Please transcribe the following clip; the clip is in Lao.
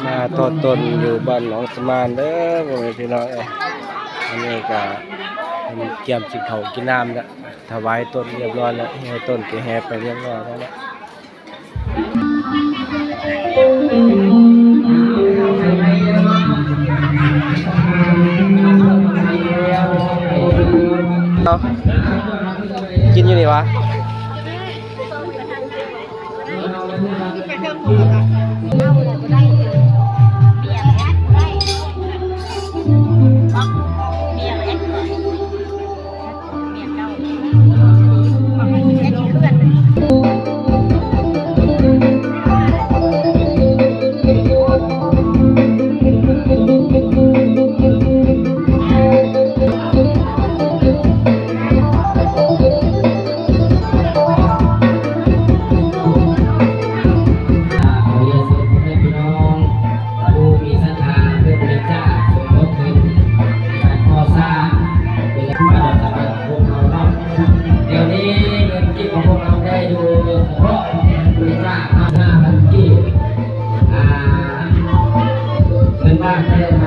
ມາທອດຕົນຢູ່ບ້ານໜອງສະໝານເດີ ພໍ່ແມ່ພີ່ນ້ອງເອີຍ. ອັນນີ້ກະກຽມກິນເຂົ້າກິນນ້ຳລະ ຖວາຍຕົນຮຽບຮ້ອຍລະ ໃຫ້ຕົນແກ່ແຮ່ໄປຮຽບຮ້ອຍແລ້ວລະ. ເອົາ ກິນຢູ່ນີ້ຫວາ? ຂໍຮຽນເຊີນພໍ່ແມ່ພີ່ນ້ອງຜູ້ມີສັດທາເພື່ອບໍລິຈາກສົມທົບທຶນໃນການກໍ່ສ້າງເປັນລະບຽບລະບຽນຂອງພວກເຮົາເນາະ. ດຽວນີ້ເງິນກີບຂອງພວກເຮົາໄດ້ຢູ່ສະເພາະບໍລິຈາກເນາະ ຫ້າພັນກີບ ອ່າ ເງິນບາດໄດ້